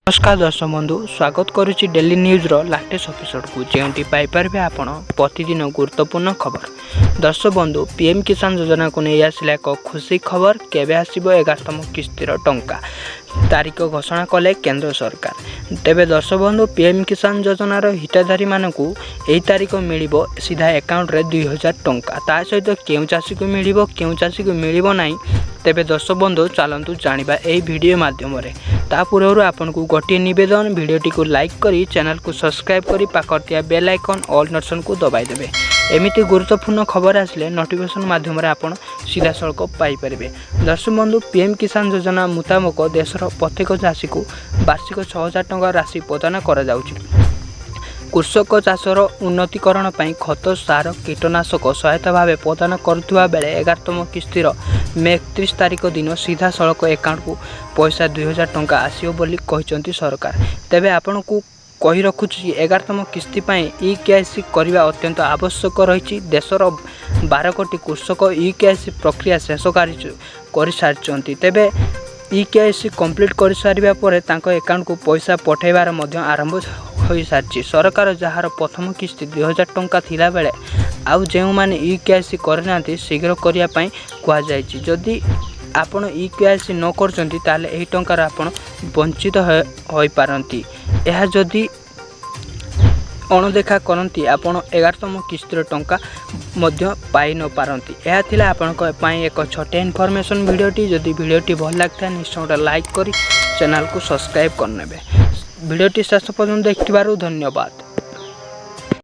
ନମସ୍କାର ଦର୍ଶକ ବନ୍ଧୁ, ସ୍ୱାଗତ କରୁଛି ଡେଲି ନ୍ୟୁଜ୍ର ଲାଟେଷ୍ଟ ଏପିସୋଡ଼କୁ, ଯେଉଁଠି ପାଇପାରିବେ ଆପଣ ପ୍ରତିଦିନ ଗୁରୁତ୍ୱପୂର୍ଣ୍ଣ ଖବର। ଦର୍ଶକ ବନ୍ଧୁ, ପିଏମ୍ କିଷାନ ଯୋଜନାକୁ ନେଇ ଆସିଲା ଏକ ଖୁସି ଖବର। କେବେ ଆସିବ 11ତମ କିସ୍ତିର ଟଙ୍କା, ତାରିଖ ଘୋଷଣା କଲେ କେନ୍ଦ୍ର ସରକାର। ତେବେ ଦର୍ଶକ ବନ୍ଧୁ, ପିଏମ୍ କିଷାନ ଯୋଜନାର ହିତାଧିକାରୀମାନଙ୍କୁ ଏହି ତାରିଖ ମିଳିବ ସିଧା ଆକାଉଣ୍ଟରେ 2000 ଟଙ୍କା। ତା ସହିତ କେଉଁ ଚାଷୀକୁ ମିଳିବ, କେଉଁ ଚାଷୀକୁ ମିଳିବ ନାହିଁ, ତେବେ ଦର୍ଶକ ବନ୍ଧୁ, ଚାଲନ୍ତୁ ଜାଣିବା ଏହି ଭିଡ଼ିଓ ମାଧ୍ୟମରେ। ତା ପୂର୍ବରୁ ଆପଣଙ୍କୁ ଗୋଟିଏ ନିବେଦନ, ଭିଡ଼ିଓଟିକୁ ଲାଇକ୍ କରି, ଚ୍ୟାନେଲକୁ ସବସ୍କ୍ରାଇବ୍ କରି ପାଖରେ ଥିବା ବେଲ୍ ଆଇକନ୍ ଅଲ୍ ନୋଟିଫିକେସନ୍କୁ ଦବାଇ ଦେବେ। ଏମିତି ଗୁରୁତ୍ୱପୂର୍ଣ୍ଣ ଖବର ଆସିଲେ ନୋଟିଫିକେସନ୍ ମାଧ୍ୟମରେ ଆପଣ ସିଧାସଳଖ ପାଇପାରିବେ। ଦର୍ଶକ ବନ୍ଧୁ, ପିଏମ୍ କିଷାନ ଯୋଜନା ମୁତାବକ ଦେଶର ପ୍ରତ୍ୟେକ ଚାଷୀକୁ ବାର୍ଷିକ 6000 ଟଙ୍କା ରାଶି ପ୍ରଦାନ କରାଯାଉଛି। କୃଷକ ଚାଷର ଉନ୍ନତିକରଣ ପାଇଁ ଖତ, ସାର, କୀଟନାଶକ ସହାୟତା ଭାବେ ପ୍ରଦାନ କରୁଥିବା ବେଳେ 11ତମ କିସ୍ତିର ମେ 31 ତାରିଖ ଦିନ ସିଧାସଳଖ ଆକାଉଣ୍ଟକୁ ପଇସା 2000 ଟଙ୍କା ଆସିବ ବୋଲି କହିଛନ୍ତି ସରକାର। ତେବେ ଆପଣଙ୍କୁ କହି ରଖୁଛି କି 11ତମ କିସ୍ତି ପାଇଁ ଇ କେୱାଇସି କରିବା ଅତ୍ୟନ୍ତ ଆବଶ୍ୟକ ରହିଛି। ଦେଶର 12 କୋଟି କୃଷକ ଇ କେୱାଇସି ପ୍ରକ୍ରିୟା ଶେଷ କରିସାରିଛନ୍ତି। ତେବେ ଇ କେୱାଇସି କମ୍ପ୍ଲିଟ୍ କରିସାରିବା ପରେ ତାଙ୍କ ଆକାଉଣ୍ଟକୁ ପଇସା ପଠାଇବାର ମଧ୍ୟ ଆରମ୍ଭ ହୋଇସାରିଛି। ସରକାର ଯାହାର ପ୍ରଥମ କିସ୍ତି 2000 ଟଙ୍କା ଥିଲାବେଳେ ଆଉ ଯେଉଁମାନେ ଇ କେୱାଇସି କରିନାହାନ୍ତି, ଶୀଘ୍ର କରିବା ପାଇଁ କୁହାଯାଇଛି। ଯଦି ଆପଣ ଇ କେୱାଇସି ନ କରୁଛନ୍ତି, ତାହେଲେ ଏହି ଟଙ୍କାର ଆପଣ ବଞ୍ଚିତ ହୋଇପାରନ୍ତି। ଏହା ଯଦି ଅଣଦେଖା କରନ୍ତି, ଆପଣ 11ତମ କିସ୍ତିର ଟଙ୍କା ମଧ୍ୟ ପାଇନପାରନ୍ତି। ଏହା ଥିଲା ଆପଣଙ୍କ ପାଇଁ ଏକ ଛୋଟିଆ ଇନଫର୍ମେସନ୍ ଭିଡ଼ିଓଟି। ଯଦି ଭିଡ଼ିଓଟି ଭଲ ଲାଗିଥାଏ, ନିଶ୍ଚୟ ଗୋଟେ ଲାଇକ୍ କରି ଚ୍ୟାନେଲକୁ ସବସ୍କ୍ରାଇବ୍ କରିନେବେ। ଭିଡ଼ିଓଟି ଶେଷ ପର୍ଯ୍ୟନ୍ତ ଦେଖିଥିବାରୁ ଧନ୍ୟବାଦ।